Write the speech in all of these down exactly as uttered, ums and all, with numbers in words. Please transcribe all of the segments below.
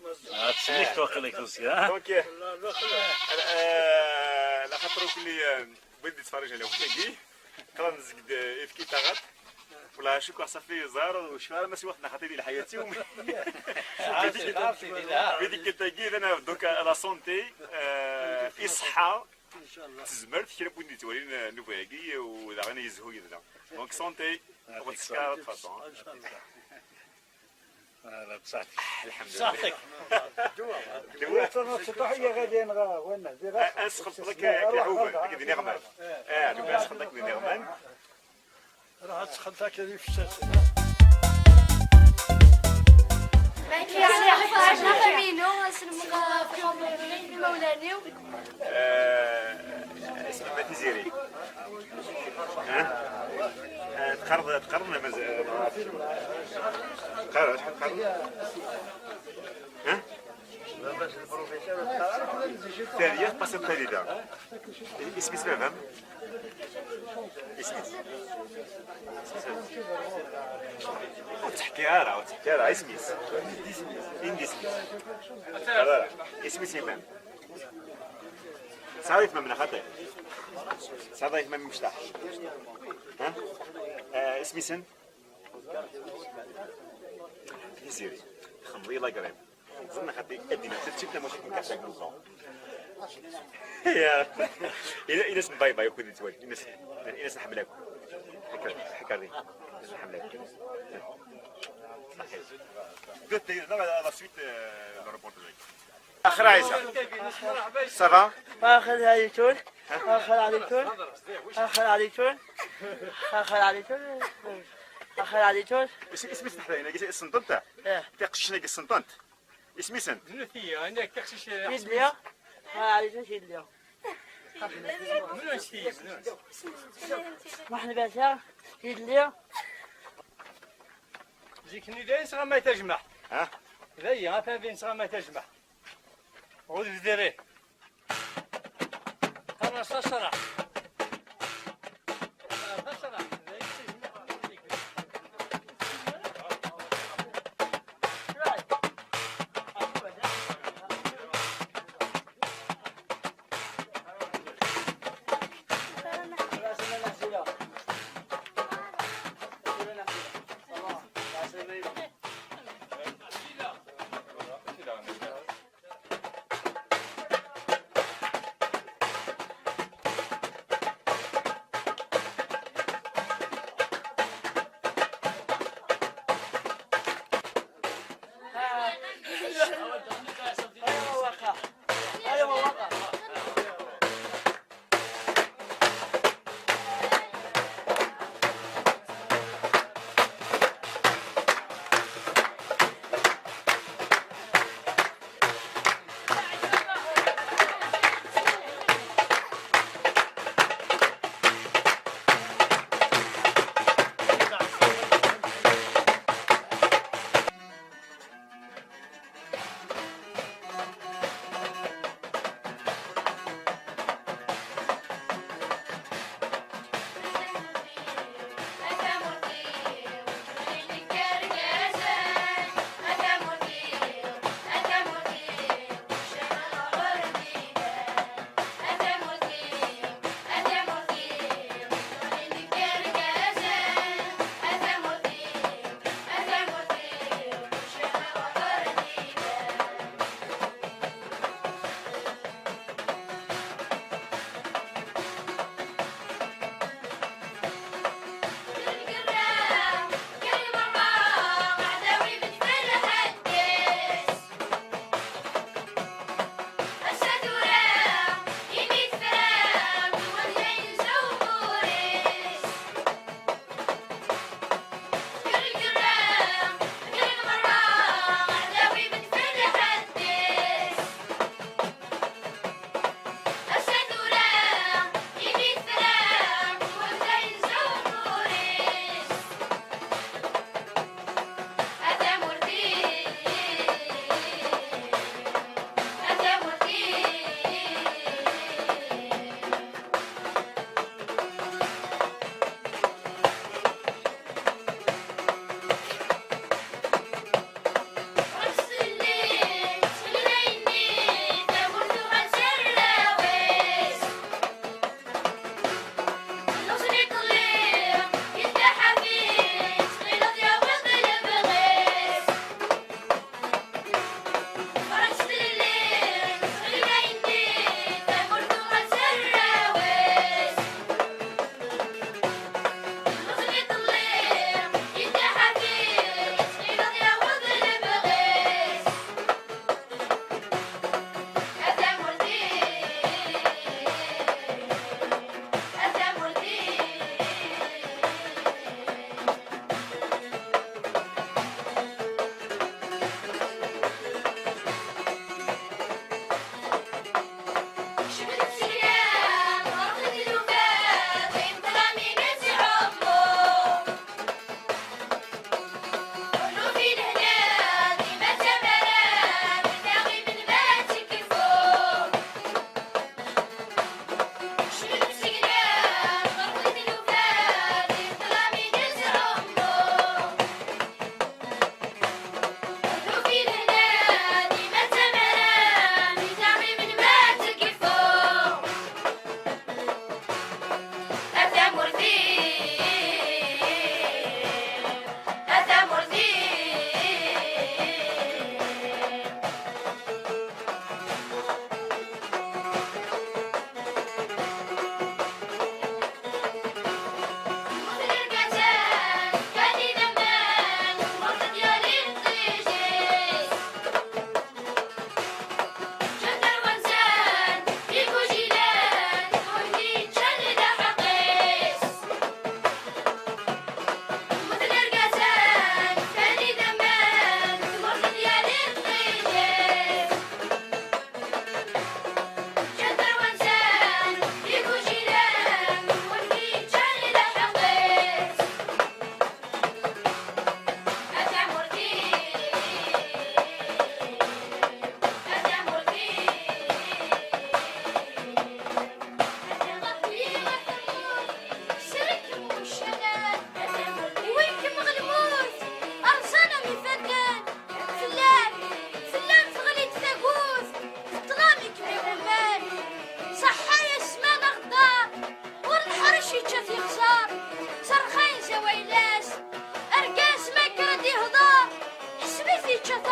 Ah, tsellek-d waqila-k tusya, ha? Donc, euh, euh, la xaṭer ur kulli, euh, wid d-ittferriǧen lewqat-agi, qrib nezged, euh, ifki taɣaṭ. Wala, cukkeɣ safi ẓer, u cukkeɣ ara ma siwa xaṭer di lḥayat-iw. Bidi kentagi, donc, à la santé, euh, iṣeḥḥa, tezmert, kra n win yettwalin, euh, nnuba-agi, u daɣen yezhu yid-neɣ. Donc, santé, ur teskareḍ, de toute façon, hein. Ala, bṣaḥ. Lḥemdulillah. Bṣaḥ. Ddwa. Ddwa. Ad sxelṭeḍ akka, akka iɛuben, akka d iniɣman. Ah, ddwa, ad sxelṭeḍ akka d iniɣman. Ruḥ ad txelṭ akka d ifessasen. Amek i yeɛni ḥfajna famino, aselmeɣ imawlan-iw. آه، اسمها تيزيري. ها؟ آه، تقرض، تقرض ولا مازال؟ تقرض، شحال تقرض؟ ها؟ الثانية تباسي الثالثة. اسمي سبابة. اسمي. وتحكي راه، وتحكي راه، اسمي. اندي اسمي. اسمي سيمان. صارت ما من خطر. صارت ما من مشتاح. ها؟ آه، اسمي سن. يزيري. خمضي لا قريب. زدنا خطي. ادينا ست شفنا مش كنكسر نظام. يا. الى الى سن باي باي كنت تواجد. الى سن، الى سن حملاك. حكر، حكر دي. الى سن حملاك. صحيح. قلت لي لا، لا، لا سويت، آه، الروبورت. اخر عيسى. صافا؟ اخر عليتون. اخر عليتون. اخر عليتون. اخر عليتون. اخر عليتون. اسم اسم اسم حدا هنا قلت السنطنت. ايه. تقشيشنا قلت السنطنت. اسمي سنت. منو ثيا؟ انا تقشيش. شيد ليا. اخر عليتون شيد ليا. منو انت ثيا؟ منو انت؟ واحد باشا. شيد ليا. زيك ني داين سلام ما تجمع. ها؟ داين، ها فين سلام ما تجمع. غدي في ديريه. خلاص، أسرع. أسرع.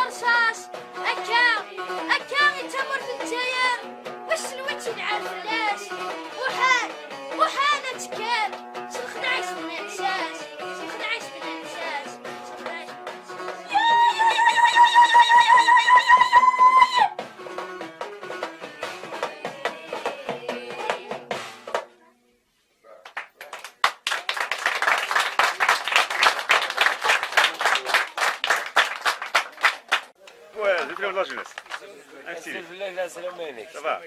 Rrṣaṣ, akka, akka i d tamurt n Lezzayer, wass n lwit yelɛan fell-as. Muḥal, muḥal ad tekker, s lexdeɛ-is bna lsas, s lexdeɛ-is bna lsas, s lexdeɛ-is bna lsas. Ouais, c'est très la jeunesse. Active. Alhamdulillah, la semaine. Ça va.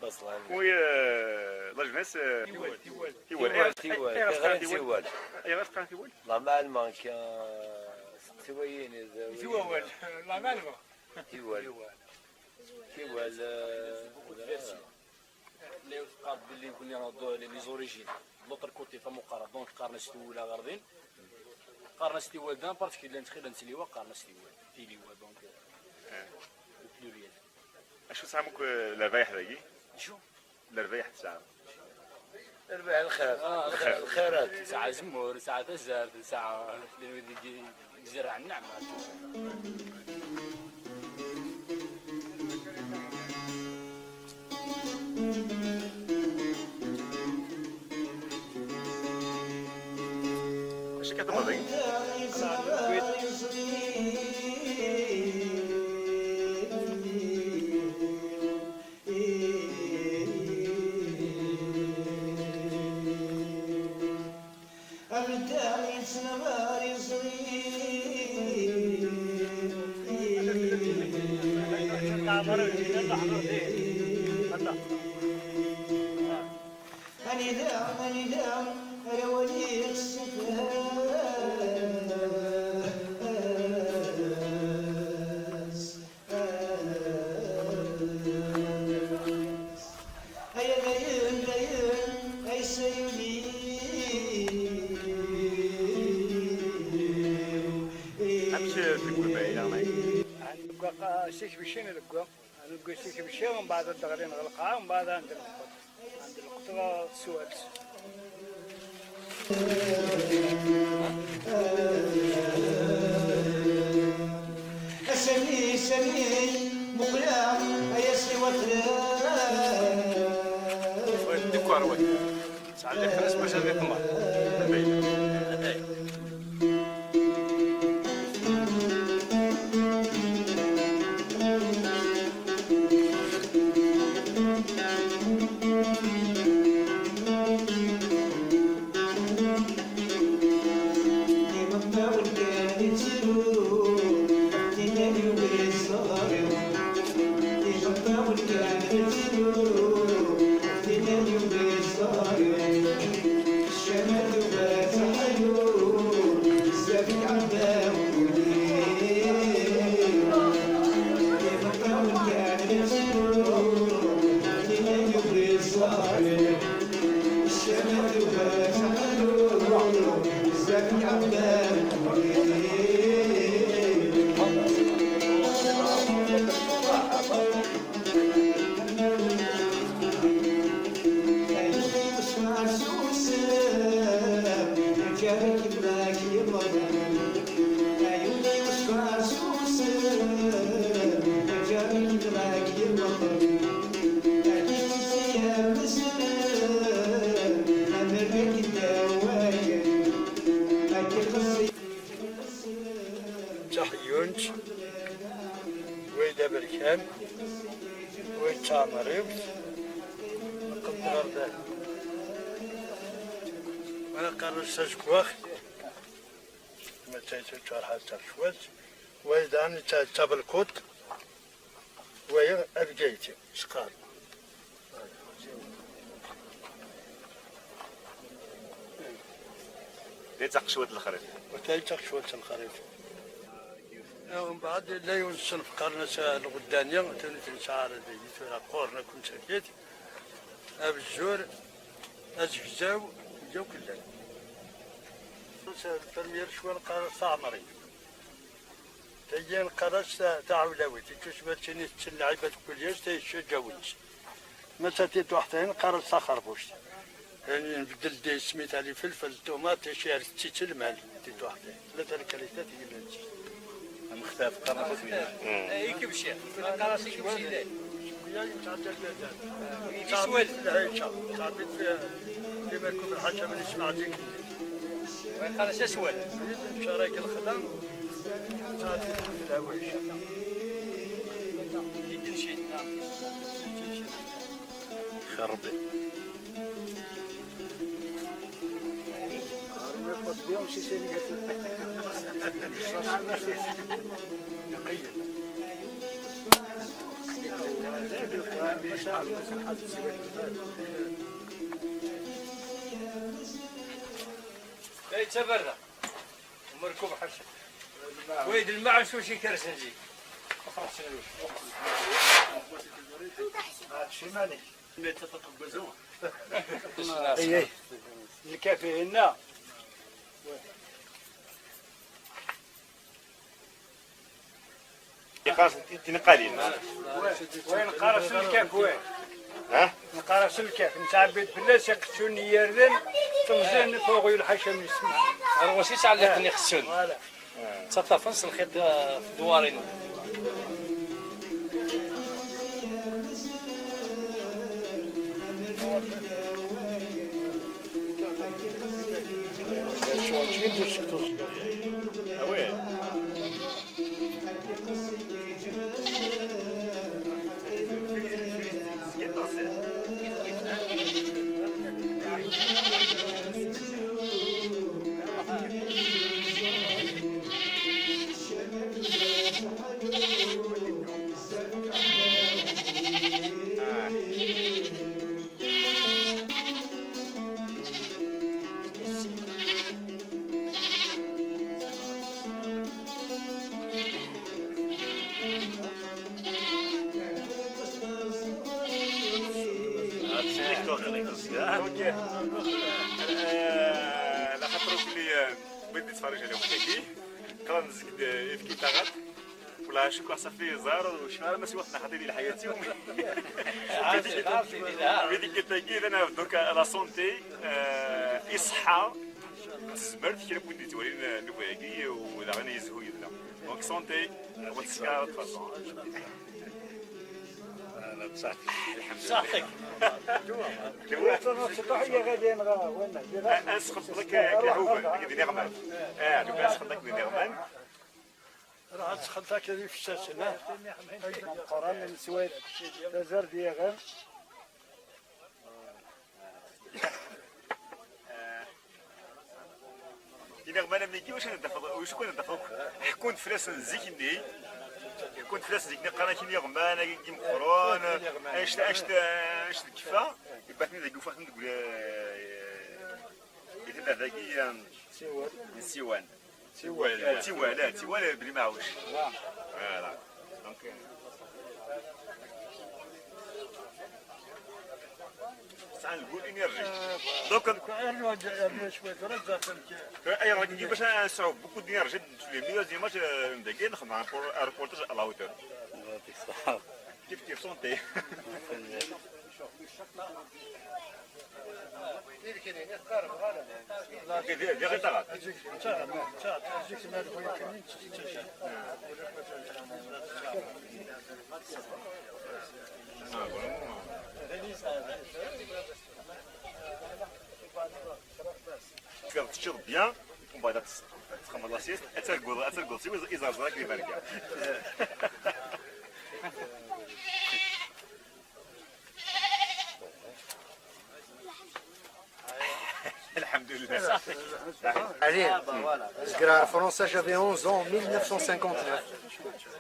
Baslan. Oui, euh, la jeunesse. Euh, Tiwal. Tiwal, Tiwal. Ayɣer teqqar Tiwal? Tiwal? Ayɣer teqqar Tiwal? Normalement, kan tiwayin. Tiwawal, la malva. Tiwal. Tiwal. Lewt qab belli kunni les origines. L'autre côté, tamuqara, donc qqaren-as Tiwal ɣer din. Qqaren-as Tiwal din, parce que llan ttxilan s liwa, qqaren-as Tiwal. Tiliwa, donc, au pluriel. Acu tesɛam akk lerbayeḥ dagi? Acu? Lerbayeḥ tesɛam? Lerbayeḥ lxir. Lxir, lxirat. Tesɛa azemmur, tesɛa tazart, tesɛa wid i izerrɛen nneɛma. Acu akka tebɣiḍ? Anida, anida ara waliɣ ssefha. Ay dayen, dayen, ay sayuli. Amek tewwim ay lameɛna? Deg waqa sikbecin deg wa. Deg sikbeci, mbeɛd ad d-ɣlin ɣer lqaɛa, mbeɛd ad d-lqeṭ. Ad d-lqeṭ teswalt. Asami, sami, muqleɣ ay asiwat. Ddekkeṛ wagi. Sɛan lixir-is maca d iqmar. Taḥyunt, wayla aberkan, way d taɛemriwt, nqeḍ ɣer da. Wala qqaren-as tajeggaɣt, mačči d tajerḥant cwiṭ, way daɣen d tabelkuṭ. Waya abgayet, sqal. Di taqecwalt n lexrif. Wata i taqecwalt n lexrif. Mbeɛd yella yiwen n ṣṣenf qqaren-as lɣeddani, tuni tensa ara dagi tura qquren akk msakit. Abzur, azegzaw, yyaw kellan. Lfermyir cwiṭ qqaren-as taɛemrit. Tagi neqqar-as ta- taɛewlawit, ittusma d tin itetten lɛibad n kulyac, tayeccaǧawin-is. Ma d tatuḥṭayin neqqar-as taxerbuct. Yani nbeddel-d isem-is ar ifelfel, ṭumaṭic, ar tettit lmal, tatuḥṭayin. Tlata lkalitat i yellan. Mextaf, qqaren-as asmi. Ikebci. Qqaren-as ikebci. Yiswal. Lɛica. Ttɛebbid fi, fi Merkub lḥaǧa min ismaɛdin. Qqaren-as aswal. Ttɛebbid fi lxedam. Ttɛebbid fi lɛica. Idenci. Xir Rebbi. Ay, d tabarda. Umerkub ḥaca. Wayeḍ lmaɛun s wacu ikersen zik. Ay, ay. Lkafi hina. Iqas tinqalin. Wa, wa, nqara s lkaf, wa. Ha? Nqara s lkaf. Nettɛebbi-d fell-as iqettun n yirden, temẓin, f uɣyul ḥaca min ssma. Ar wansi ttɛelliqen ixessen. Voilà. Ttaṭṭafen s lxiṭ, eh, f ddwarin. Ah ouais. هاد الشيء اللي كنت واقع لك. اوكي. آه، على خاطر بلي، آه، بغيت نتفرج عليهم حتى كي. قرا نزيد، آه، في كي تاغات. والله شكرا، صافي زهر وشنو ما سوى خاطر لي حياتي. عرفتي، عرفتي، عرفتي. هذيك التاكيد انا دوكا لا سونتي، آه، الصحه. تزمرت كي نكون ديت ولينا نبغي ولا غني يزهو يدنا. دونك سونتي، وتسكار تفضل. انا بصح الحمد لله. صحتك. دابا تنوض الصباح يا غادي انا غا وين؟ اسخط لك كحوبه، ديك نغمان. اه، دوك اسخط لك نغمان. راه تسخنت هكا في الشاشة، لا؟ القرآن من سويد. تزار دياغان. إلا غمانا ميكي، واش ندخل، واش كنا ندخل؟ حكون فلاس نزيك ني. حكون فلاس نزيك ني، قرا كيني غمانا، كي مقرون. اش، اش، اش الكفا؟ يباتني ذاك يوفا نقول، آه، يتبع ذاكي، آه، سيوان. سيوان. تيوال، تيوال، آه، تيوال بلي معوش. فوالا. دونك، ساعة نقول انرجي. دونك، اي راك نجيب باش نسعو بوكو دينيرجي في لي ميو ديما ندير نخدم ريبورتاج على هوتور. يعطيك الصحة. كيف كيف سونتي. تشرب بيان، ومن بعد تخمم لا سيست، اترقل، اترقل سي يزرزر كيما رجع. الحمد لله. Allez, زكرا فرنسا، j'avais onze ans, mille neuf cent cinquante-neuf.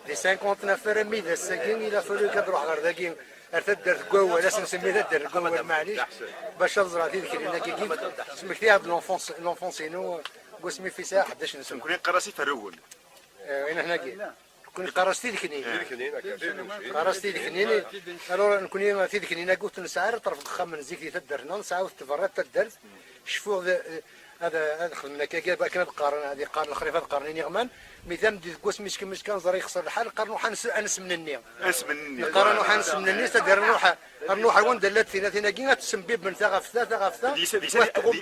Di cinquante-neuf, ara mi d ass-agi, il a fallu ad ruḥeɣ ɣer dagi, ar taddart n Wawal, ad s-nsemmi taddart n Wawal, maɛlic, bac ad ẓreɣ tidkelin-agi, smektiɣ-d l'enfance, l'enfance-inu, deg wasmi fisaɣ ḥdac n sna. Nekkni neqqar-as Iferrugen. Eh, ina hnagi. Nekkni neqqar-as tideknin. Tideknin, akka, tideknin. Neqqar-as tideknin. Alors, nekkni tideknin-agi ur t-nesɛi ara ṭṭerf n uxxam n zik di taddart-nneɣ, nesɛa-t tberriḍ taddart. Cfuɣ d, ad, ad xedmen akka, akken ad qqaren, ad iqqar lexrif, ad qqaren iniɣman. Mi d amdi deg wasmi s kemmec kan ẓer yexṣer lḥal, qqaren ruḥ ad nes-, ad nesmenni. Ad nesmenni. Qqaren ruḥ ad nesmenni, c'est-à-dire ruḥ, ruḥ ar wanda llant tinatin-agi, ad ttembiben ta ɣef ta, ta ɣef ta. Di, di, wa tɣum- di,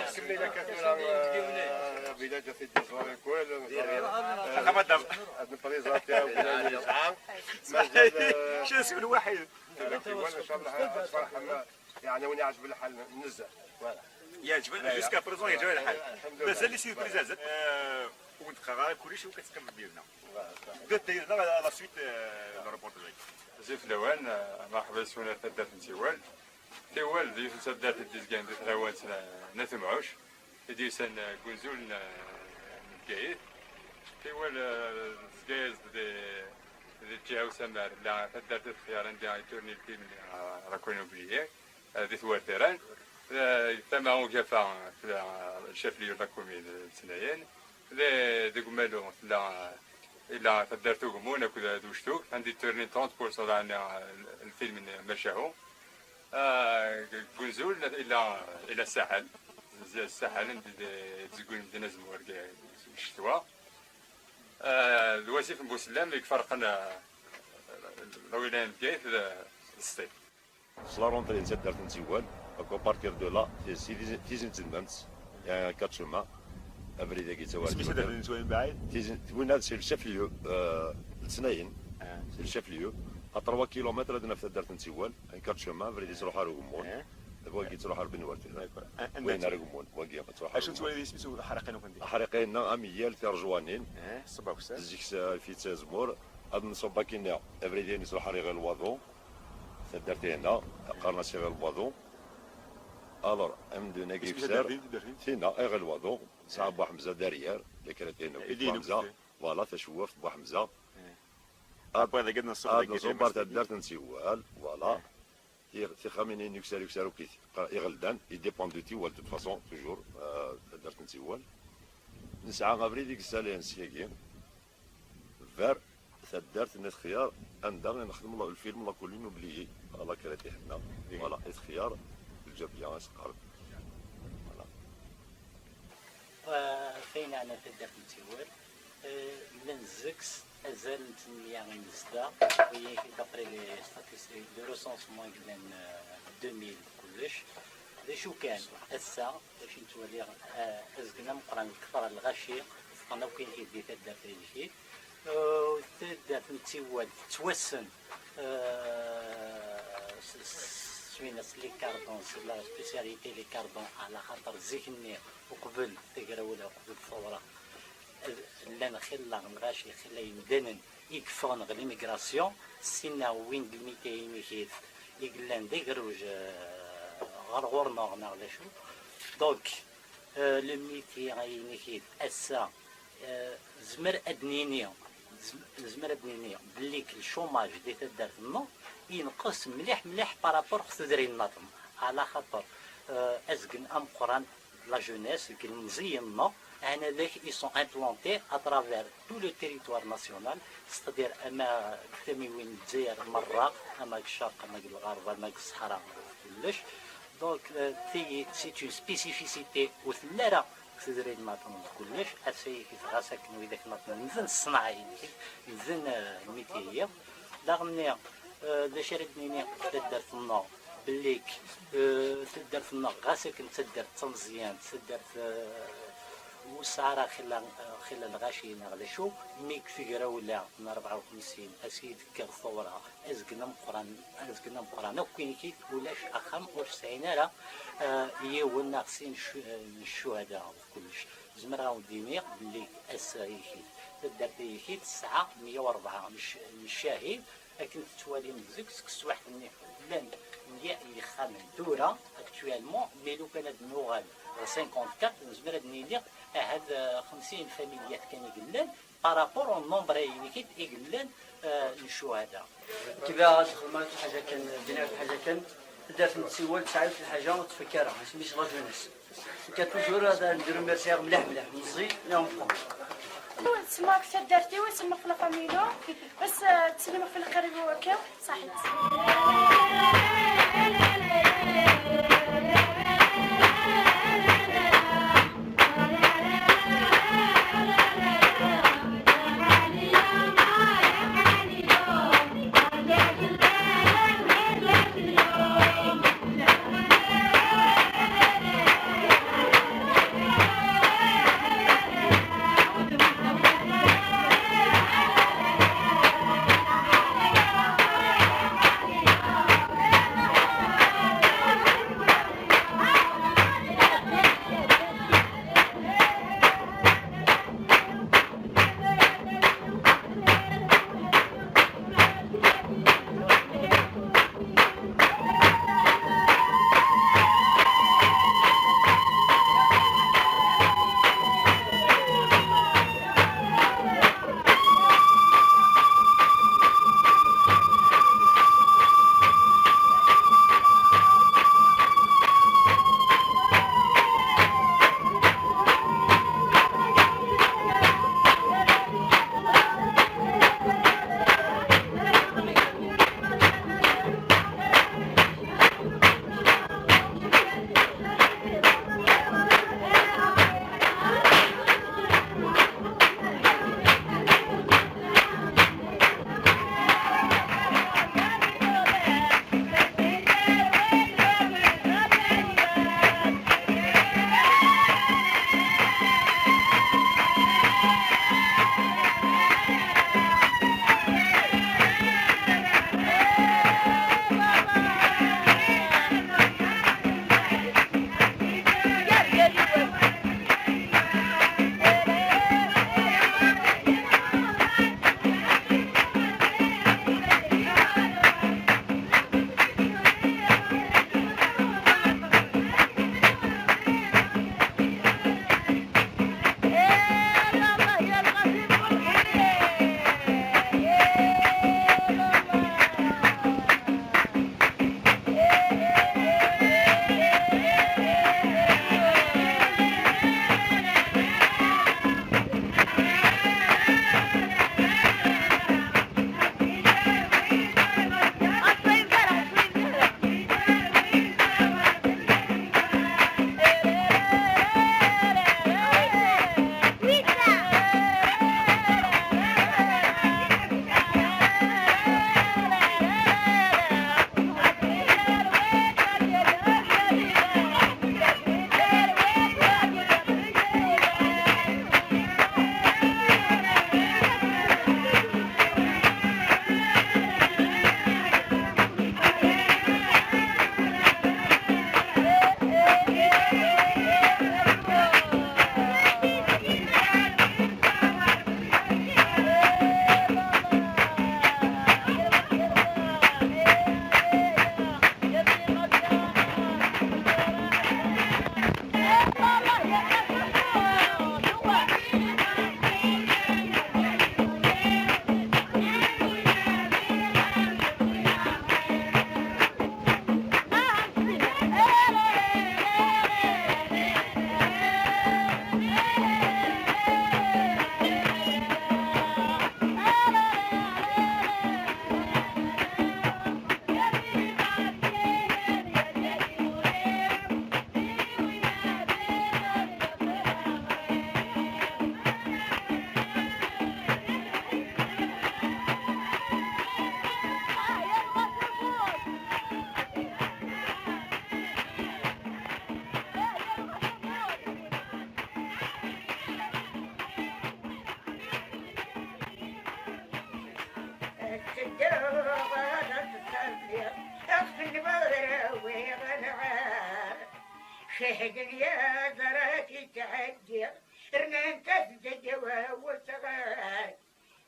نكمل لك ثورة، آه، بلاد في الدزوار الكل. آه، هذا مدام. هذا البريزونتي ولا يسعى. مازال، آه، شو اسم الوحيد؟ إن شاء الله، أصبح حما-، يعني، وين يعجب الحال نزل. Voilà. يعجبنا، جوسكا بريزون يعجبنا الحال. الحمد لله. مازال لي سيربريز، آه، ونتقرا كلشي وكتكمل ديالنا. Voilà. بدات دايرنا لا سويت، آه، الريبورتاج. زيف لوان، آه، مرحبا يسونا تدات نتيوال. Tiwal d yiwet n taddart i d-yezgan di tɣiwant n At Mɛuc, i d-yusan deg unzul n, n Bgayet. Tiwal, eh, tezga-yas-d di, di lǧiha usamar, la taddart i texyar anda i turni lfilm, eh, la commune oubliée, eh, di Twertiran. Eh, tama ugafa tella, eh, le chef-lieu de la commune, eh, Letnayen. Di, deg umalu tella, illa taddart Ugemmun akked d Uctug, anda i turnin trente pour cent daɣen, eh, lfilm n Macahu. Ah, deg unzul, illa, illa Saḥel. Z-, Saḥel, anda i d-, d-, tzeggun medden azemmur deg, deg ccetwa. Ah, d wasif n Busellam i iferqen, ah, lwilaya n Bgayet d, d Sṭif. S la rentrée n taddart n Tiwal, donc à partir de là, c'est, c'est Tizi, Tizi n Tezmamt, il y a quatre chemins, abrid-agi yettawar isem-is taddart n Tiwal mbaɛid? Tizi, winna c'est le chef-lieu, euh, Letnayen, c'est le chef-lieu, à trois kilomètres ad naf taddart n Tiwal, un quatre chemins, abrid yettruḥ ar Ugemmun, d wagi yettruḥ ar Benwert. D'accord. Wayen ar Ugemmun, wagi yettruḥ ar Ugemmun. Acu n Tiwal d isem-is uḥriq-inu kundi? Aḥriq-inu, am yal tiṛejwanin, zik s-, fi ttazmur, ad nṣubb akkin, abrid-in yettruḥ ar Iɣil Waḍu, taddart-inna, qqaren-as Iɣil Waḍu. Alors, amdun-agi yefser, tinna, Iɣil Waḍu, tesɛa Buḥemza derrière, les crédits-inu, Buḥemza. Voilà, tacewwaft Buḥemza. Après, dagi ad nṣubber taddart n Tiwal, voilà. Tixxamin-nni yukser, yukser akk iɣeldan, i dépend de Tiwal, de toute façon, toujours, euh, taddart n Tiwal. Nesɛa abrid i yessalayen syagi vers taddart n At Xyar, anda i nexdem la, lfilm La Colline oubliée, la Crête Ihenna. Voilà, At Xyar, Lǧabiya, as-qqaren. Voilà. Ɣef ayen yeɛnan taddart n Tiwal, eh, llan seg-s azal n tmenmya imezdaɣ, wiyi d'après les statistiques de recensement i yellan, eh, deux mille kullec. D acu kan, ass-a, d acu i nettwali, eh, azgen ameqqran, kter lɣaci, ffɣen akk init di taddart-agi. Eh, taddart n Tiwal tettwassen, eh, s, s, s win-as les cardons, c'est la spécialité les cardons, ɛla xaṭer zik-nni, uqbel tagrawla, uqbel tawra, eh, llan xilla lɣaci, xilla yemdanen i yeffɣen ɣer l'immigration, sinna wwin-d lmitiyin-nni i yellan d agerruj, eh, ɣer ɣur-neɣ neɣ d acu. Donc, eh, le métier-nni ass-a, eh, nezmer ad nini, nezm-, nezmer ad nini belli le chômage di taddart-nneɣ yenqes mliḥ mliḥ par rapport ɣer tudrin nniḍen, ɛla xaṭer, eh, azgen ameqqran de la jeunesse, deg ilemẓiyen-nneɣ, anadek, ils sont implantés à travers tout le territoire national, c'est-à-dire ama deg tamiwin n Lezzayer merra, ama deg ccerq, ama deg lɣerb, ama deg ṣṣeḥra, kullec. Donc, euh, ti-, c'est une spécificité ur telli ara deg tudrin nniḍen d kullec, ass-a ɣas akken widak nniḍen medden ṣṣenɛa-inek, medden, euh, lmitiyi. Daɣen, euh, d acu ara d-nini ɣef taddart-nneɣ? Belli, eh, taddart-nneɣ, ɣas akken d taddart d tameẓyant, taddart, eh, ur tesɛi ara xilla, eh, xilla lɣaci neɣ d acu, mi deg tegrawla n rebɛa u xemsin, ass i d-tekker tawra, azgen ameqqran, azgen ameqqran akk init-id, ulac axxam ur sɛin ara, eh, yiwen neɣ sin n ccu-, eh, n ccuhada ɣef kullec. Zemreɣ ad wen-d-iniɣ belli ass-a ikit, taddart-a ikit tesɛa meyya u rebɛa n cc-, n ccahid, akken tettwalim deg-s, deg teswiɛt-nni llan meyya n yexxamen. Tura, actuellement, mi lukan ad nuɣal ɣer cinquante-quatre, nezmer ad nini ahat, eh, xemsin familiyat kan i yellan, par rapport au nombre ayen i yellan, eh, n ccuhada. Kda ad xedmeɣ lḥaǧa kan, bina lḥaǧa kan, taddart n Tiwal tesɛa yiwet lḥaǧa ur tfakk ara, isem-is la jeunesse. Nekk toujours ad n-remercier mliḥ mliḥ meẓẓi neɣ meqqer. Ttsemmaɣ ɣef taddart-iw, ttsemmaɣ ɣef la famille-inu, bas, eh, ttsellimeɣ ɣef lqerib-iw akka, ṣaḥit. Cehden yaẓra-k yettɛeddi, rnant-as deg wawesɣar.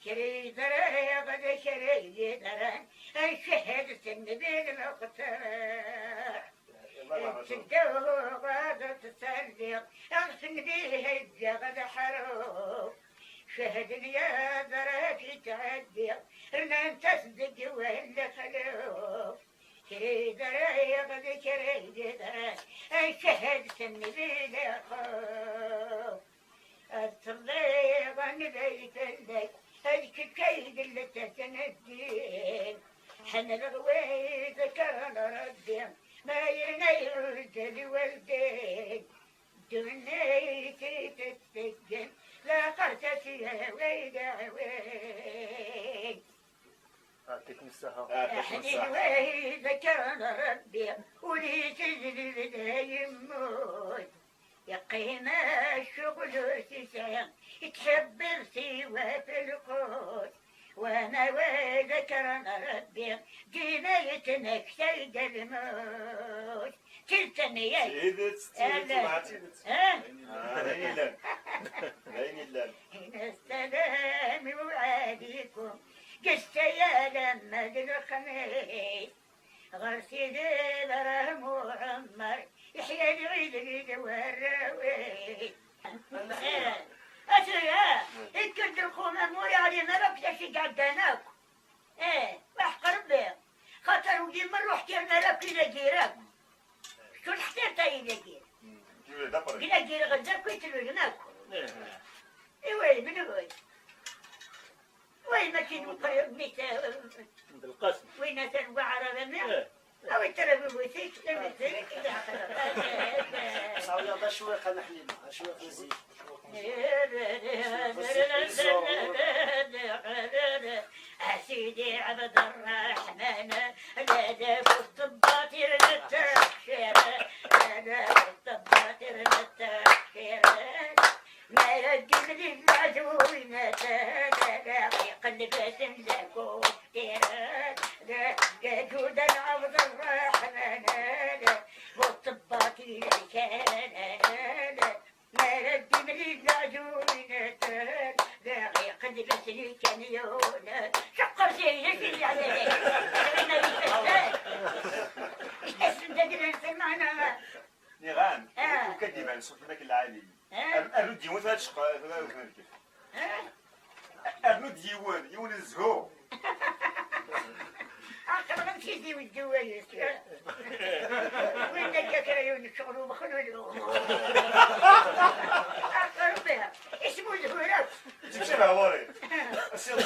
Kra yeḍran d kra yeḍran, ncehhed s nnbi lmuxtar. Ttedduɣ ad ttṣelliɣ, ɣef nnbi heggaɣ leḥruf. Cehden yaẓra-k yettɛeddi, rnant-as deg wawesɣar. Kra yeḍran d kra yeḍran, ncehhed s nnbi lmuxtar. Ad telliḍ anida i telliḍ, d kečč ay d lsas n ddin. Ḥemmleɣ wid kkren Rebbi, ma yerna iɛuzz liwaldin. Ddunit i tettseggem, laqert-as yawi d aɛwin. Ɛṭikum ssaḥa. Aḥnin wid kkren Rebbi, ul-is d lebda yemmut. Yeqqim ccɣel ur t-isɛi, yettḥibbiḍ siwa f lqut. Wama wid kkren Rebbi, dima yettmektay-d lmut. D tidet-nni, yak? D tidet, d tidet, Ala. Wah, d tidet. Eh? Ah, d ayen yellan. D ayen yellan. Ssalamu ɛalikum. Ǧǧet-aya alamma d lexmis. Ɣer Sidi Ibrahim Uɛemmar, yeḥya lɛid-nni d warraw-is. Eh, a tura, ikker-d lxumam ur yeɛlim ara akk d acu i iɛeddan akk. Eh, waḥeq Rebbi, xaṭer ur d-immer ur ḥkiren ara akk inagir akk. Kečč ur teḥkireḍ ara inagir. Inagir ɣez akk i tlulem akk. Iway, menhu? Way mačči d Meqqran, mmi-s, Belqasem. Win atan waɛrab, a mmi. Eh. Awi tarabiwit-ik, tarabiwit-ik. Sawiya d acwiq, a Naḥlima, acwiq n zik. A Sidi Ɛebd Ṛṛeḥman, la d bu tebbaṭ irnet ttcir, la d bu tebbaṭ irnet ttcir. Mi ara d-imlil leɛdewwin, iqelleb-asen d akuftir, d aǧudan Ɛebd Ṛṛeḥman, bu tebbaṭ i lkan. Mi ara d-imlil leɛdewwin, iqelleb-asen ikamyunen. Ceqqer seg-s, yeɛni, ayen ay yefkan. Asen-d agla-nsen, meɛna. Niɣ-am, ah, akken kan d-iban s weltma-k lɛali. Ah. Ar-, arnu d-yiwen tura tceqqa, tura ur kmel kif. Ah. Arnu d-yiwen, yiwen n zzhu. Aql-aɣ am tizi weddu wayes. Win akka kra yiwen n ccɣel umexlul. Aql Rebbi, ismu d Hurab. Ǧib-ǧib ɛwari. Asiḍ.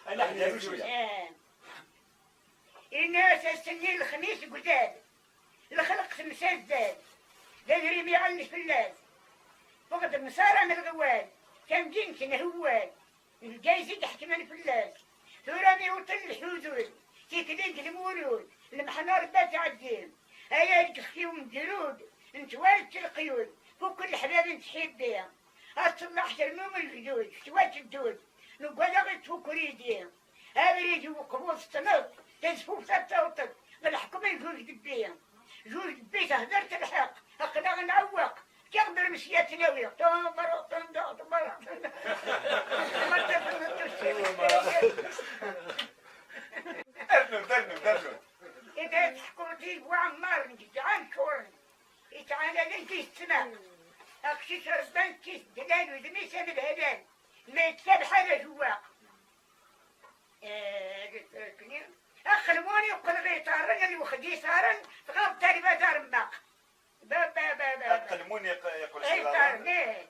Ay, la ḥedd yaru cwiya. Eh. Ini-as ass-nni lexmis deg udal, lxelq temsazzal, d adrim iɛellen fell-as. Fuɣ-d Msara n Lɣewwal, tamdint n Hewwal, Lgayez i iḥekmen fell-as. Tura mi uṭel lḥudud, tikli deg lmulud, lmeḥna Rebbi ad tɛeddi. Ay argexti umgrud, n twalt leqyud, fukken leḥbab n tḥibbi. Ad tellaḥ ternum legdud, tettwaǧeddud, nugad-aɣ-d tfukridi. Abrid n uqbud tettneḍ, tazfuft ad tawṭeḍ, d leḥkem n juj debbi. Juj debbi tehder telḥeq, aql-aɣ nɛewweq, fkiɣ-d rrmes yat nawi. Tumreḍ tendeɣ, tumreḍ tendeɣ. Ma tafeḍ tusiwin. Rnu-d, rnu-d, rnu-d. Ida teḥkuḍ i Buɛemmar n Ǧeǧɛa n Ččuren, yettɛanaden di ssma. Aqcic rebban-t-id dlal udem-is am lhalal, ma yekfa lḥal ajewwaq. Eh, d-, d-, Axelmun yeqqel ɣer iṭarren, lwext d iṣaren, tɣab tarba d aremmaq. Ba, ba, ba, ba, ba. Aqelmun yeq-, yeqqel s iḍarren, eh,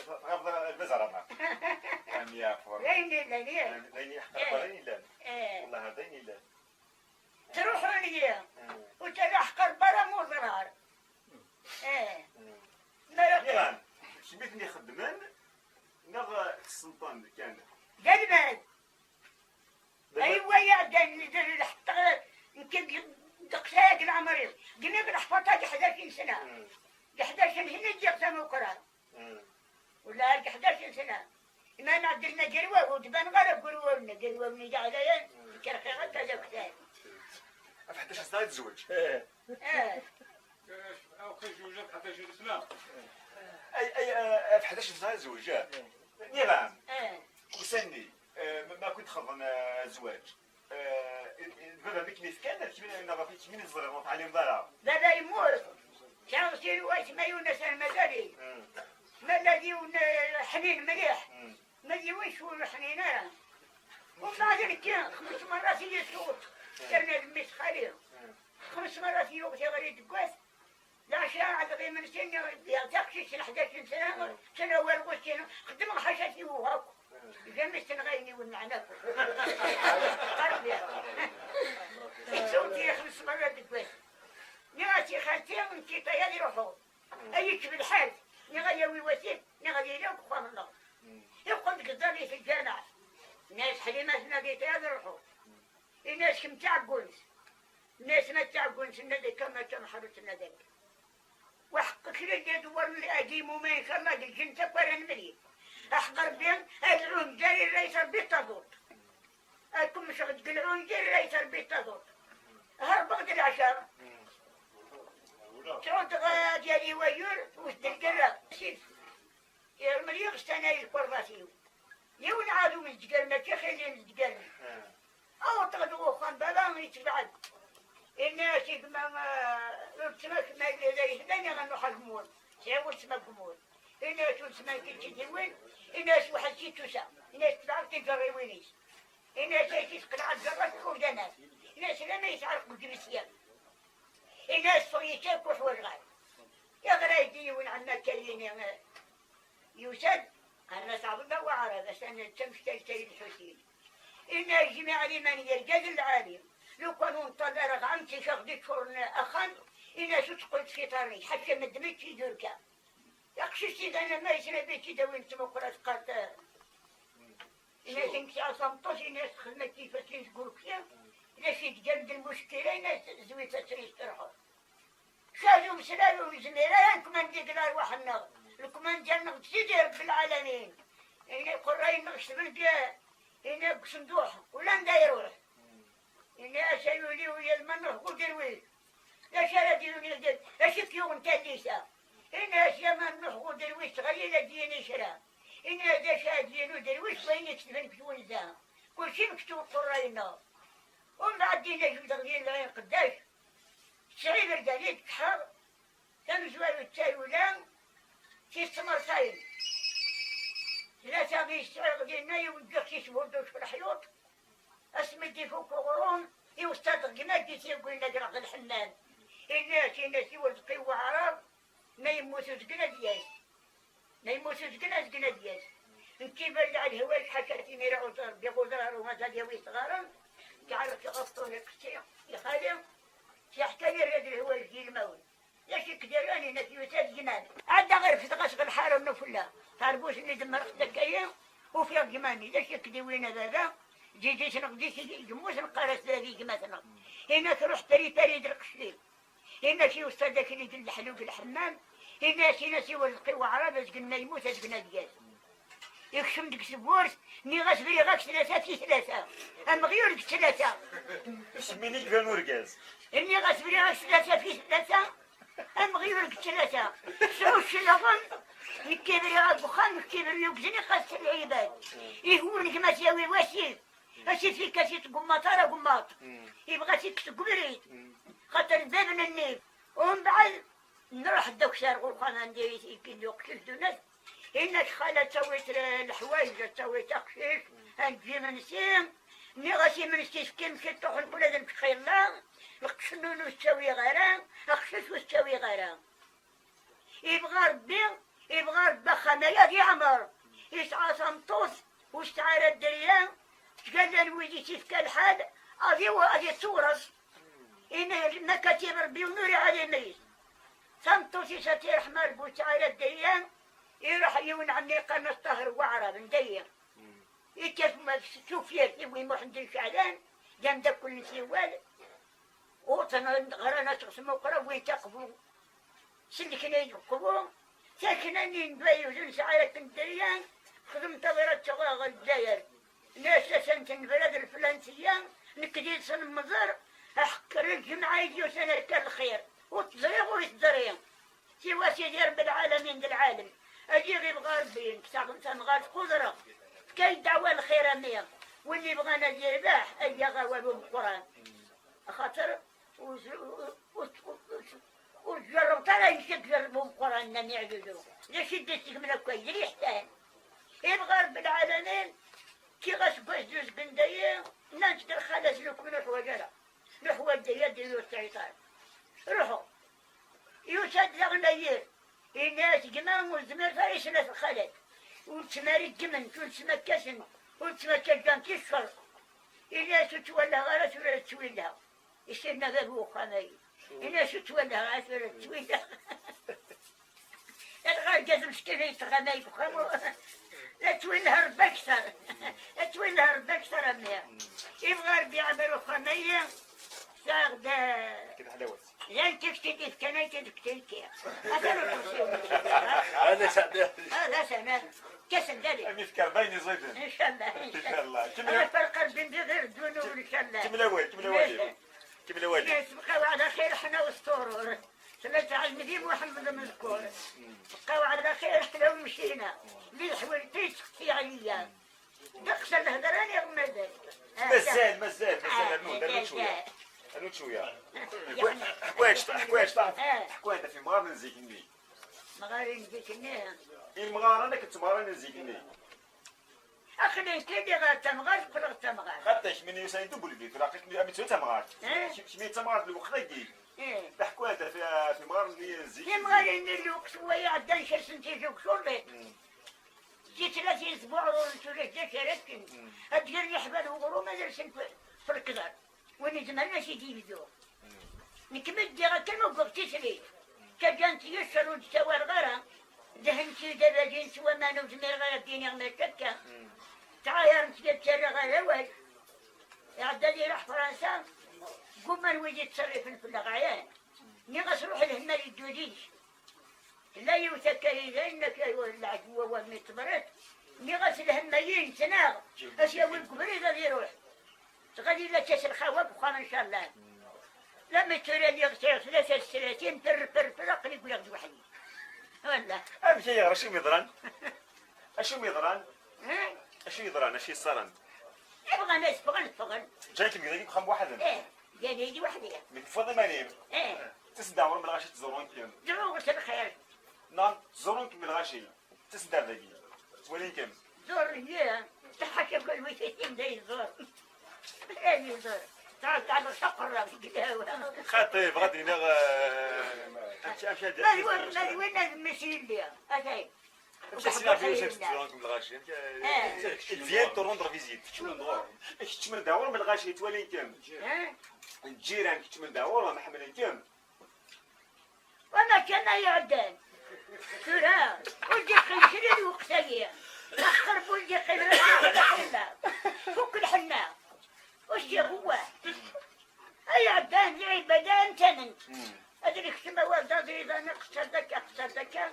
tɣab d, d aremmaq. Am yeɛfur. D ayen yellan, eh. D ayen yeḥqer, eh, d ayen yellan. Eh. Wellah, d ayen yellan. Ttruḥun-iyi. Eh. Ur ttalaḥ ɣer berra n uḍrar. Eh. Eh. Ma yaqil. Nniɣ-am, kemm i ten-ixeddmen, neɣ tessenṭen kan? D almad. D almad. Ay wa iɛeddan, lḥeṭṭa, nekk ddeqs-aya deg leɛmer-iw. Gniɣ leḥfaḍa deg ḥdac n sna. Hmm. Deg ḥdac n hin i ǧǧiɣ tamuqra. Hmm. Wala ar deg ḥdac n sna. Ma nɛeddel negrwaw, ur d-baneɣ ara deg urwaw-nni, negrwaw-nni d aɛlayan, hmm, kerxiɣ akka d aktal. Ɣef ḥdac sna ad tezweǧ. Eh. Eh. Aw, kan jewjent ḥdac sna. Ay, ay, eh, ɣef ḥdac sna ad tezweǧ, eh. Nniɣ-am. Eh. Usan-nni, eh, ma, ma kent-xeḍen, eh, zzwaǧ. Eh, d baba-m i kem-ifkan, neɣ kemmini ẓriɣ ur teɛlimeḍ ara? Baba yemmut. Sɛiɣ sin waytma, yiwen atan mazal-it. Hmm. Ma llan yiwen, eh, ḥnin mliḥ. Hmm. Ma d yiwen ur ḥnin ara. Umbeɛd nekki, xems merrat i yi-tewweḍ. Yerna d mmi-s xali. Hmm. Xems merrat i yuɣ tiɣri deg wass. Leɛca ɛelleɣ imensi-nni, taqcict n ḥdac n sna, sna war ɣuccin, xeddmeɣ ḥaca tiwuɣa akk. Jamais tenɣa ayen iwenɛen akk. Rebbi. Tessewt-iyi xems merra deg wass. Nniɣ-as i xalti, n tiṭ-aya ad iruḥu. Ay yekcem lḥal. Nniɣ ad yawi wasif, nniɣ ad yili deg uxxam-nneɣ. Yeqqel deg iḍ-nni si lǧameɛ. Nniɣ-as Ḥlima, tenna-d i tiṭ-aya ad iruḥu. Ini-as kemm d taɛeggunt. Nniɣ-as ma d taɛeggunt, tenna-d akka, ma d tameḥrut, tenna-d akka. Weḥqek lli d-idewwren agimu-ma, incallah, deg lǧennet akk ara nemlil. Aḥeqq Rebbi, ad lɛunǧer irra-yas Rebbi d taduṭ. Ad kem-mceɣ deg lɛunǧer irra-yas Rebbi d taduṭ. Herbeɣ-d leɛca. Sɛudeɣ ad yali wayyur, wet-d lgerra. Sif. Yermel yiɣes tanay lkurḍat-iw. Yiwen ɛadu mzedger, mačči xili mzedger. Awṭeɣ-d uxxam baba yettebɛed. Ini-as i gma, eh, weltma-k ma yella yehla, niɣ ad nruḥ ar Gmur. Sɛiɣ weltma deg Gmur. Ini-as weltma-k i tt-id-iwin, ini-as weḥd-s i tusa. Ini-as tebɛeḍ tiǧerriwin-is. Ini-as ayt-is qelɛeɣ ǧerrat ur d-aman. Ini-as lama yesɛerq deg ǧebsya. Ini-as ffeɣ yečča akk uḥwaǧ ɣer. Iɣra-yi-d yiwen ɛemma Kalini, eh, yusa-d, Ɛemma Ɛebdella Waɛrab, atan d tamekta-s Sayid Lḥusin. Inna: "Jmiɛ liman d irgazen lɛali, lukan ur nṭall ara ɣer ɛemti-k, aɣ-d-iččuren axxam, inna-as ur teqqel tfiṭar-ik, ḥaca medden i tt-idurka." Taqcict idan ama yesna bi tt-id-awin tmuqra teqqar-d, inna-as: "Nekk sɛiɣ tameṭṭut", inna-as: "Txedmeḍ kifat i tgurki, d acu i d-ggan d lmuckila?" Inna-as: "Zwi-tt ad tt-isterḥu." Cad umeslay ur yezmir ara, nekk ma ndi deg lerwaḥ-nneɣ, lekmandir-nneɣ d Sidi Rebbi lɛalamin. Ini iqerray-nneɣ ketben-d, ini deg usenduḥ, ula anda iruḥ. Ini-as ay ul-iw ula d ma nruḥ ɣer uderwic, d acu ara d-yini, d acu i k-yuɣen tallit-a? Ini-as ya ma nruḥ ɣer uderwic, ttɣalil ad d-yini kra. Ini-as d acu ara d-yini uderwic, wayen i ketben deg twenza. Kulci mektub deg uqerray-nneɣ. Umbeɛd dinna jebdeɣ di lɛin qeddac. Tesɛa iberdan i d-kkḥeɣ, tamezwarut d tayula, tis tmertayen. Tlata i sɛiɣ dinna, yiwen ǧǧiɣ-t yesburduc f leḥyuṭ, asmi d-ifuk uɣrum, iweṣṣa-d gma d-itagwin ad greɣ d lḥemmam. Inna-as, inna-as i Urezqi Waɛrab, ma yemmut uzgen ad yas. Ma yemmut uzgen, azgen ad yas. Nekk iberdeɛ lehwac, ḥaca timira uẓar, biɣ uẓar, u mazal yawi sɣaren, ǧeɛleɣ tiɣeṭṭun iqessi, i xali, yeḥka-yi rad lehwac d ilmawen. D acu i k-d-irran, inak yusa-d gma-m. Ɛeddaɣ refdeɣ-as ɣer lḥara n ufella, tarbut-nni demmreɣ-tt akka-yi, ufiɣ gma-nni, d acu i k-d-iwin a baba? Ǧiǧi-tneɣ di tigi, gma-s neqqar-as d gma-tneɣ. Inak ruḥ pari pari d lqecc-im. Inna-as i ustad akli d leḥlu deg lḥemmam, inna-as, inna-as i Urezqi Waɛrab, azgen ma yemmut, azgen ad yas. Ikcem deg tewwurt, nniɣ-as briɣ-ak tlata fi tlata, amɣyul deg tlata. Isem-nni iban urgaz. Nniɣ-as briɣ-ak tlata fi tlata, amɣyul deg tlata. Sɛu cclaɣem, nekki briɣ-ak deg uxxam, nekki briɣ yugzen iqas lɛibad. Ihun gma-s yawi wasif. Asif-ik ad t-tgummaḍ ara gummaḍ. Mm. Yebɣa ad t-yekkes deg ubrid. Mm. Xaṭer d bab n nnif. Umbeɛd nruḥ-d akter ɣer uxxam anda i, i, i d-uqcic d unat. Inna-k xala ad tawiḍ, eh, leḥwayeǧ, ad tawiḍ aqcic, mm, ad neǧǧ imensi. Nniɣ-as imensi tefkim ciṭuḥ nekk ula d nekk xilla. Lqecc-nni ur s-ttawiɣ ara, aqcic ur s-ttawiɣ ara. Yebɣa Rebbi, yebɣa Rebbi axxam-aya ad yeɛmer. Yesɛa tameṭṭut, ur tesɛi ara dderya, ttgallan wid i s-ifka lḥal, ad iw-, ad ittuwreṣ. Ini, ma katib Rebbi ur nuri ɛad imayes. Tameṭṭut-is ad tt-iṛḥem Rebbi ur tesɛi ara dderya, iṛuḥ yiwen ɛemmi qqaren-as Ṭaher Waɛrab, n dayi. Ikkat ma s tufyirt i wi Muḥend n Ceɛlan, d amdakel n Siwal, uṭen ɣran-as ɣef tmuqra, wwin taqbu, sellken-iyi-d uqbu, takna-nni n Dwayuz ur nesɛi ara akken dderya, xdem tabrat ɣer Lezzayer. Nnas-asen tenbra d leflansiya, nekk d yid-sen nemmẓer, Aḥekker lǧemɛa i d-yusan akka lxir, ur t-ẓriɣ ur t-ẓri. Siwa Sidi Ṛebbi lɛalamin d lɛalem. Ayi ɣ-ibɣa Ṛebbi, nekk taɣ-, tamɣart qudreɣ. Fkan ddeɛwa lxir a mmi. Win ibɣan ad yerbeḥ, ad yaɣ awal umeqqran. Axaṭer ur z-, ur, ur, ur, ur tjerrbeḍ ara ayen i k-ijerreb umeqqran n Ɛli Ɛli. D acu i d-isegmen akk ayen? D liḥsan. Ibɣa Ṛebbi lɛalamin, kkiɣ aseggas d uzgen dayi, nnan-tt d lxalat lukan ur ḥwaǧ ara. Nuḥwaǧ dayi ad d-iru ṣṣayṭan. Ruḥeɣ. Yusa-d daɣen ayir. Yenna-yas gma ur zmiret ara i snat lxalat. Ur ttmariggment, ur ttmakkasent, ur ttmakkaǧǧant i ccer. Yenna-yas ur ttwalaɣ ara tura ad ttwilheɣ. Isirna bab uxxam-ayi. Yenna-yas ur ttwalaɣ ara tura ad ttwilheɣ. Dɣa argaz meskin yettɣamay deg uxxam. La ttwileh Rebbi akter. La ttwileh Rebbi akter a mmi. Ibɣa Rebbi iɛmer uxxam-ayi. Sɛiɣ-d. Kif ḥlawat. Llan tikti d-ifkan ay tikti. Atan uṭusi. Hada sɛada. Hada sɛada. Kasen dali. Am ifker d ayen iẓiden. Inchallah. Inchallah. Kemmel. Ala farq Rebbi n di ɣir ddunub, inchallah. Kemmel awal, kemmel awal. Kemmel awal. Yes, bqaw ala xir ḥna u sturur. Tella tɛelm di Muḥemmed Mezkur. Bqaw ala xir ḥna u mcina. Li ḥwel tijt fi ɛliya. Ddeqs n lhedra niɣ mazal. Ah, mazal, mazal, mazal, ah, rnu, rnu mazal. Cwiya. Rnu cwiya. Ḥkwa-, ḥkwaǧ, ḥkwaǧ, ḥkwaǧ fi mɣaren n zik-nni. Mɣaren n zik-nni. Imɣaren akked tmeɣrin n zik-nni. Aql-i kkini ɣer tamɣart, qqleɣ d tamɣart. Xaṭi, kemmini yusan double vie, tura aql-ik mi, mi tura tamɣart. Eh? Kemmini d tamɣart lweqt-agi. Eh. Taḥkwa-, fi, fi mɣaren n zik. Timɣarin-nni lweqt wa iɛeddan kersent-iyi deg ucurḍiṭ. Mm. Di tlata isbuɛen ur nsureg d acu ara ččen. Mm. Ad d-gren iḥbal uɣrum ad rsen f-, f lekder. Win izemren ad s-id-yebdu. Mm. Nekk mi ddiɣ akka ma ugiɣ tislit. Taǧǧant yesser ur d-ssawaleɣ ara. Dehent-iyi-d abadin s waman ur zmireɣ ara ad d-iniɣ mačči akka. Mm. Ttɛayarent-iyi ad ttarraɣ ar awal. Iɛedda di ruḥ Fransa, gguman wid yettṣerrifen fell-aɣ ɛyan. Nniɣ-as ruḥ lhem ad yeddu deg-k. Tella yiwet akka yellan, akka lɛedw wawal mi tebret. Nniɣ-as lhem-ayi nettnaɣ, ad t-yawi deg ubrid ad iruḥ. Tɣali la ttas lxawa deg uxxam, ncallah. La mi tura lliɣ sɛiɣ tlata s tlatin, per, per, per, aql-i ggleɣ-d weḥd-i. Wallah. Amek ay yeɣra? Acu i m-yeḍran? Acu i m-yeḍran? Eh? Acu i yeḍran? Acu i yeṣṣaren? Bɣan ad ffɣen, ffɣen. Ǧǧan-kem dagi deg uxxam weḥd-m? Eh, ǧǧan-iyi weḥd-i. Nekk teffiḍ iman-im? Eh. Ttasen-d ɣur-m lɣaci ttẓurun-kem. Ḍruɣ s lxir. Neɣ ttẓurun-kem lɣaci. Ttasen-d ar dagi. Ttwalin-kem. Ẓur, ye. Tḥaca kul wi t-itin da yeẓur. Ad yeẓur. Tɛeṭṭaleɣ taqerra deg lhawa. Xaṭi, bɣa ad d-iniɣ, eh, amek, amek ad d-, ma d win, ma d win ad mmi-s yelli. Atay. Amek ad d-iniɣ ɣef yiwet n tẓuran deg lɣaci? Amek, eh, ils viennent te rendre visite. Keččmen-d ɣur-m. Keččmen-d ɣur-m lɣaci, ttwalin-kem. Eh? Lǧiran keččmen-d ɣur-m, ḥemmlen-kem. Wama kan ay iɛeddan. Tura, ur d-iqqim kra lweqt-agi. Axer ur d-iqqim ara lweqt-agi. Fukk lḥenna. Ur s-iɣuwwa. Ay iɛeddan, lɛibada am tament. Ad nekcem awal d aẓidan, qṣer d akka, qṣer d akka.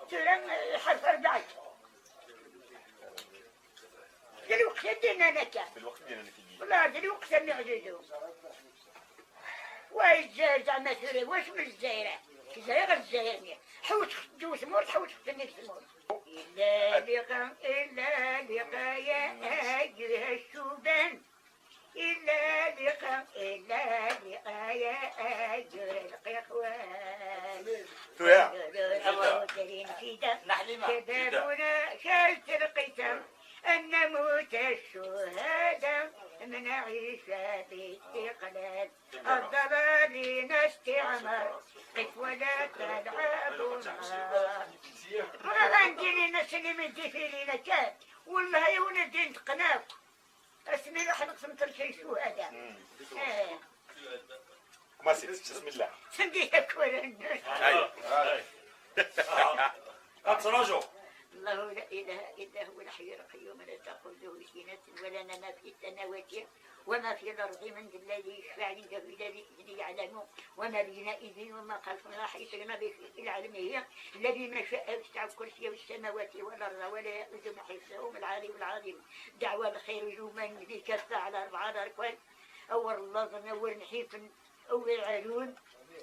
Tura, eh, iḥerf arbaɛi. D lweqt i d-innan akka. D lweqt i d-innan akka. Wallah, d lweqt a mmi Ɛzizu. Wa Lezzayer zeɛma tura, wacu n Lezzayer? Ẓriɣ Lezzayer-nni. Ḥewseɣ deg tmurt, ḥewseɣ nnig tmurt. Illa liqa, illa liqa, ya ayyuha ccuban. Illa liqa, illa liqa, ya ayyuha lqiqwan. Tura. Tura. Tura. Tura. Naḥlima. Tura. Shababuna, kal telqita. أن نموت الشهداء من عيشة الاستقلال. الضلال نستعمر، قف ولا تلعب النار. Bɣiɣ ad ndini nasni mi d-ifilin akka, wallah yiwen ad d-intqen akk. Asmi ruḥ nqsem tlata الشهداء. Eh. Commencez, bismillah. Sendit akk. Aïe. Aïe. Attends, attends. الله لا إله إلا هو الحي القيوم، لا تأخذه سنة ولا نوم، ما في السماوات وما في الأرض، من ذا الذي يشفع عنده إلا بإذنه، يعلم ما بين أيديهم وما خلفهم، ولا يحيطون بشيء من علمه إلا بما شاء، وسع كرسيه السماوات والأرض ولا يؤوده حفظهما العلي العظيم. دعوة الخير يوما ذي كفة على أربعة أركان. أور الله، أور نحيف، أور عيون.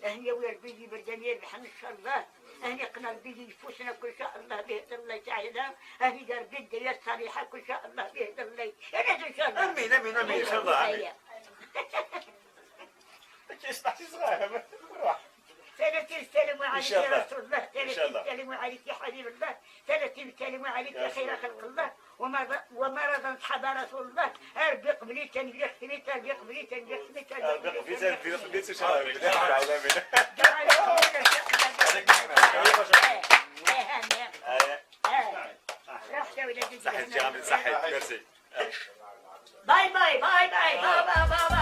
أهني أور بيدي بردان يربحن إن شاء الله. أهني قنا بيدي يفوسنا كل شاء الله بيد الله تعالى. أهني دار بيد الصالحة كل شاء الله بيد الله. أنا إن شاء الله. آمين، آمين، آمين، إن شاء الله، آمين. كيسمع شي صغير، روح. ثلاثين سلام عليك يا رسول الله، ثلاثين سلام عليك يا حبيب الله، ثلاثين سلام عليك يا خير خلق الله، وما وما رضى أصحاب رسول الله. ربي قبلي كان بلي خدمت، ربي قبلي كان بلي خدمت، ربي قبلي كان بلي خدمت، إن شاء الله. صحيت يا عمي، صحيت، merci. باي باي، باي باي، بابا، بابا.